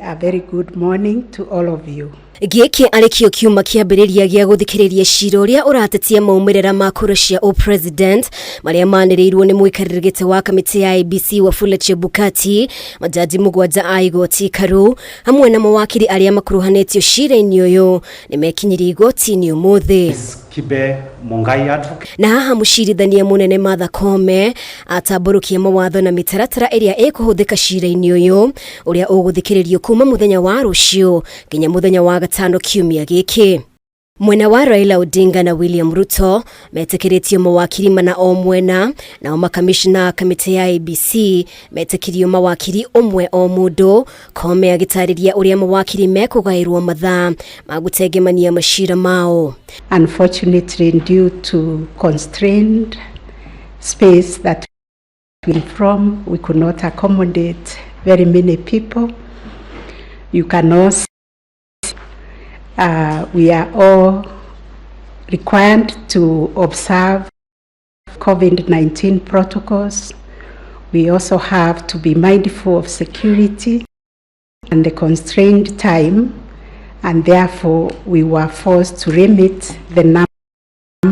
A very good morning to all of you. Gĩkĩ arĩ kĩo kiuma kĩambĩrĩria gĩa gũthikĩrĩria cira ũrĩa ũratetia maumĩrĩra ma kura cia ũpresident marĩa manĩrĩirwo nĩ mũikarĩri gĩtĩ wa kamĩtĩ ya IEBC Wafula Chebukati, majaji mũgwanja a igoti ikaru hamwe na mawakiri arĩa makuruhanĩtio cira-inĩ ũyũ nĩ mekinyirie igoti-inĩ ũmũthĩ. Kibe Mungai Advocate. Na haha mũcirithania mũnene Martha Koome atambũrũkia mawatho na mĩtaratara ĩrĩa ĩkũhũthĩka cira-inĩ ũyũ ũrĩa ũgũthikĩrĩrio kuma mũthenya wa rũciũ nginya mũthenya wa gatano kiumia gĩkĩ. Mwena wa Raila Odinga na William Ruto metĩkĩrĩtio mawakiri mana o mwena, nao makamishna kamĩtĩ ya IEBC metĩkĩrio mawakiri ũmwe o mũndũ. Koome agĩtarĩria ũrĩa mawakiri mekũgaĩrwo mathaa ma gũtengemania macira mao. Unfortunately, due to constrained space that we from, we could not accommodate very many people. You can also, we are all required to observe COVID-19 protocols. We also have to be mindful of security and the constrained time, and therefore we were forced to limit the number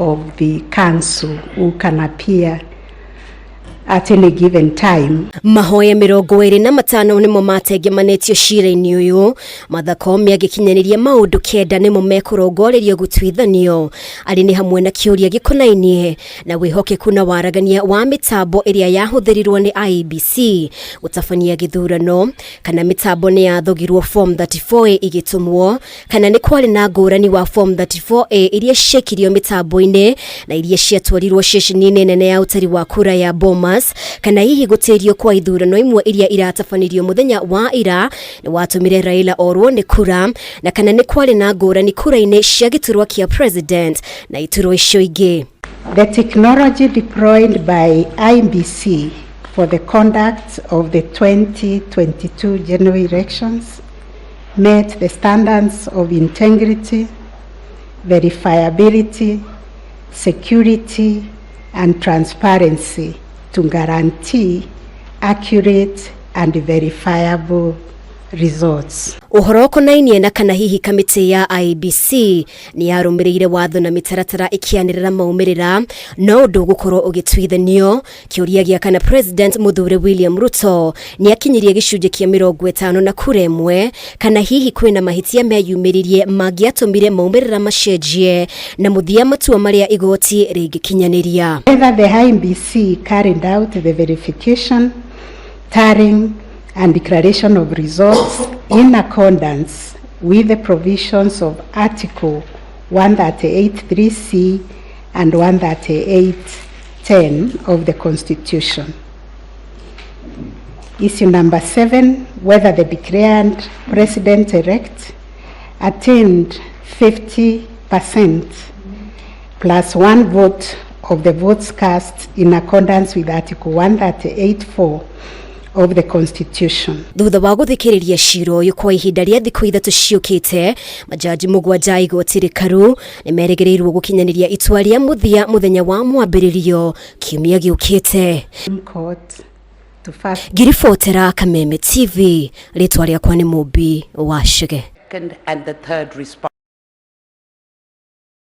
of the counsel who can appear at any given time. Mahoya 25 nĩmo matengemanĩtio cira-inĩ ũyũ. Martha Koome agĩkinyanĩria maũndũ 9 nĩmo mekũrongorerio gũtuithanio, arĩ nĩ hamwe na kĩũria gĩkonainie na wĩhokeku na waragania wa mĩtambo ĩrĩa yahũthĩrirwo nĩ IEBC gũtabania gĩthurano, kana mĩtambo nĩ yathogirwo Form 34A ĩgĩtũmwo, kana nĩ kwarĩ na ngũrani wa Form 34A iria ciekirio mĩtambo-inĩ na iria ciatwarirwo ceceni-inĩ nene ya ũtari wa kura ya Bomas, kana hihi gũtĩrio kwa ithurano imwe iria iratabanirio mũthenya wa ira nĩ watũmire Raila orwo nĩ kura, na kana nĩ kwarĩ na ngũrani kura-inĩ cia gĩturwa kĩa president na iturwa icio ingĩ. The technology deployed by IEBC for the conduct of the 2022 general elections met the standards of integrity, verifiability, security, and transparency to guarantee accurate and verifiable results. Ũhoro ũkonainie na kana hihi kamĩtĩ ya IEBC nĩ yarũmĩrĩire watho na mĩtaratara ĩkĩanĩrĩra maumĩrĩra no ũndũ ũgũkorwo ũgĩtuithanio. Kĩũria gĩa kana President mũthure William Ruto nĩ akinyirie gĩcunjĩ kĩa 50 na kura ĩmwe, kana hihi kwĩna mahĩtia meyumĩririe mangĩatũmire maumĩrĩra macenjie, na mũthia matua marĩa igoti rĩngĩkinyanĩria. Whether the IEBC carried out the verification, tallying, and declaration of results in accordance with the provisions of Article 138.3c and 138.10 of the Constitution. Issue number 7, whether the declared president-elect attained 50% plus one vote of the votes cast in accordance with Article 138.4 of the Constitution. Thutha wa gũthikĩrĩria cira ũyũ kwa ihinda rĩa thikũ 3 ciũkĩte, majaji mũgwanja a igoti rĩkaru nĩ merĩgĩrĩirwo gũkinyanĩria itua rĩa mũthia mũthenya wa mwambĩrĩrio kiumia gĩũkĩte. Court to first Ngiribotera Kameme TV, rĩtwa rĩakwa nĩ Mũmbi wa Chege. Second and the third response.